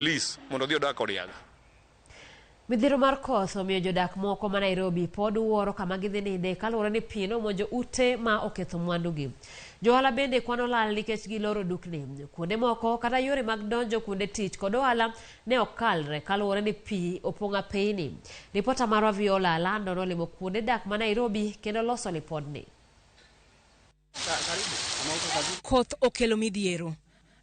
Police mondo odhi odag kod yaga. Midhiero mar koth omiyo jodak moko ma Nairobi pod wuoro kama gidhi ninde kaluwore ni pi nomonjo ute ma oketho mwandugi. Johala bende kwano lal nikech giloro dukni. Kuonde moko kata yore mag donjo kuonde tich kod ohala ne ok kalre kaluwore ni pi opong'o apeyni. Ripota marwa Viola Alando nolimo kuonde dak ma Nairobi kendo loso lipodni. Koth okelo midhiero.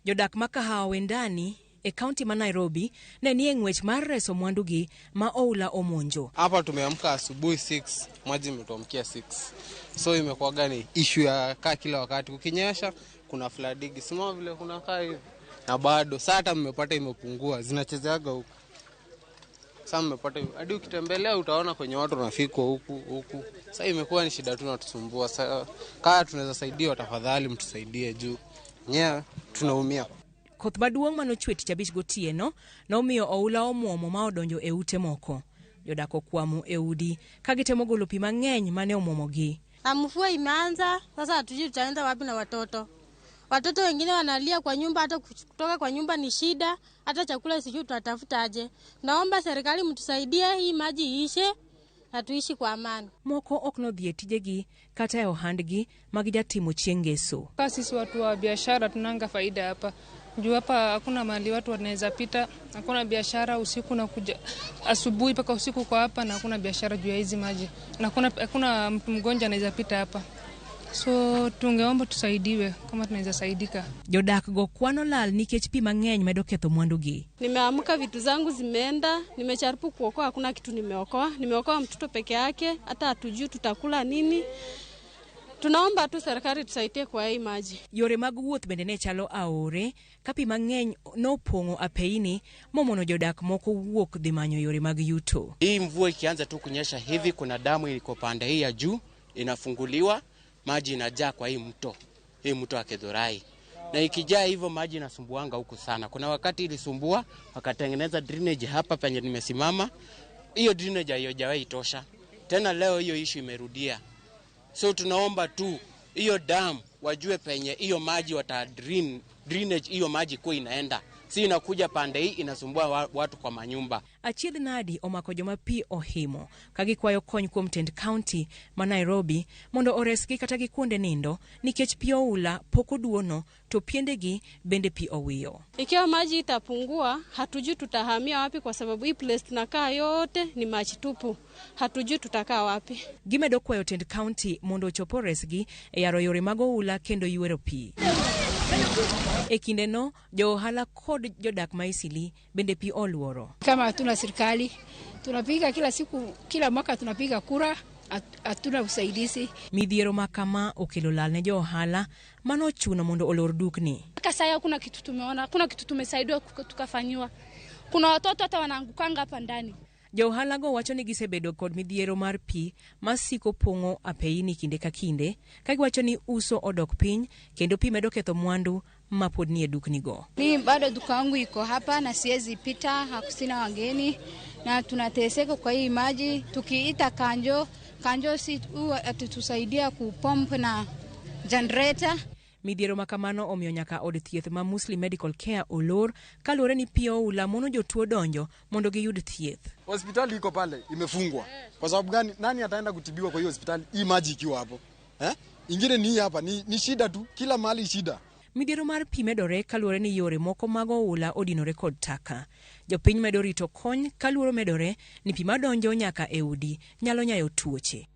Jodak ma Kahawa Wendani e kaunti ma Nairobi ne nie ng'wech mar reso mwandugi ma oula omonjo. Hapa tumeamka asubuhi 6, maji imetuamkia 6. So imekuwaga ni issue ya kaa kila wakati, kukinyesha kuna flooding, sima vile kuna kaa hivi na bado saa hata mmepata imepungua, zinachezeaga huku sasa mmepata hadi ukitembelea utaona kwenye watu wanafikwa huku huku. Sasa imekuwa ni shida tu natusumbua. Sasa kaa tunaweza saidiwa, tafadhali mtusaidie juu nyewe tunaumia. Koth maduong' manochwe tich abich gotieno nomiyo oula omuomo ma odonjo e ute moko. Jodak okwamo e udi ka gitemo golo pi mang'eny mane omuomogi. Na mvua imeanza sasa, hatujui tutaenda wapi na watoto. Watoto wengine wanalia kwa nyumba, hata kutoka kwa nyumba ni shida, hata chakula sijui tutatafuta aje. Naomba serikali mtusaidie, hii maji iishe na tuishi kwa amani. Moko ok nodhi e tijegi kata e ohandgi ma gijatimo chieng' ngeso. Ka sisi watu wa biashara tunanga faida hapa juu hapa hakuna mahali watu wanaweza pita, hakuna biashara usiku na kuja asubuhi mpaka usiku kwa hapa, na hakuna biashara juu ya hizi maji, na hakuna mtu mgonjwa anaweza pita hapa, so tungeomba tusaidiwe kama tunaweza saidika. Jodak go kwano lal nikech pi mang'eny medo ketho mwandugi. Nimeamka vitu zangu zimeenda, nimejaribu kuokoa, hakuna kitu nimeokoa. Nimeokoa mtoto peke yake, hata hatujui tutakula nini. Tunaomba tu serikali tusaidie kwa hii maji. Yore mag wuoth bende ne chalo aore ka pi mang'eny nopong'o apeini momono jodak moko wuok dhi manyo yore mag yuto. Hii mvua ikianza tu kunyesha hivi, kuna damu iko pande hii ya juu inafunguliwa, maji inajaa kwa hii mto wa Githurai, na ikijaa hivyo maji inasumbuanga huku sana. Kuna wakati ilisumbua, wakatengeneza drainage hapa penye nimesimama, hiyo drainage haijawahi tosha tena. Leo hiyo issue imerudia, so tunaomba tu hiyo dam wajue penye hiyo maji wata drainage hiyo maji kuwa inaenda, si inakuja pande hii inasumbua watu kwa manyumba. Achiedh nadi omako joma pi ohimo ka gikwayo kony kuom tend kaunti ma Nairobi mondo oresgi kata gi kuonde nindo nikech pi oula pok oduono to piendegi bende pi owiyo. Ikiwa maji itapungua, hatujui tutahamia wapi, kwa sababu hii place tunakaa yote ni maji tupu, hatujui tutakaa wapi. Gimedo kwayo tend kaunti mondo ochop oresgi e yaro yore mag oula kendo ywero pi. E kindeno, jo ohala kod jodak ma Isili bende pi oluoro. Kama hatuna serikali, tunapiga kila siku, kila mwaka tunapiga kura, hatuna usaidizi. Midhiero ma kama okelo lal ne jo ohala manochuno mondo olor dukni. Mpaka sasa hakuna kitu tumeona, hakuna kitu tumesaidiwa tukafanyiwa. Kuna watoto hata wanaangukanga hapa ndani. Jo ohala go wacho ni gisebedo kod midhiero mar pi masiko pong'o apeini kinde ka kinde, ka giwacho ni uso odok piny kendo pi medo ketho mwandu ma pod nie duknigo. Mimi bado duka yangu iko hapa na siwezi pita, hakusina wageni na tunateseka kwa hii maji. Tukiita kanjo, kanjo si huwa atutusaidia kupomp na generator. Midhiero ma kamano omiyo nyaka od thieth ma Muslim Medical Care olor kaluwore ni pi oula mono jotuo donjo mondo giyud thieth. Hospitali iko pale imefungwa. Kwa sababu gani? Nani ataenda kutibiwa kwa hiyo hospitali hii maji ikiwa hapo? Ingine ni hii hapa, ni shida tu, kila mahali shida. Midhiero mar pi medore kaluwore ni yore moko mag oula odinore kod taka. Jopiny medo rito kony kaluoro medore ni pi madonjo nyaka e udi nyalo nyayo tuoche.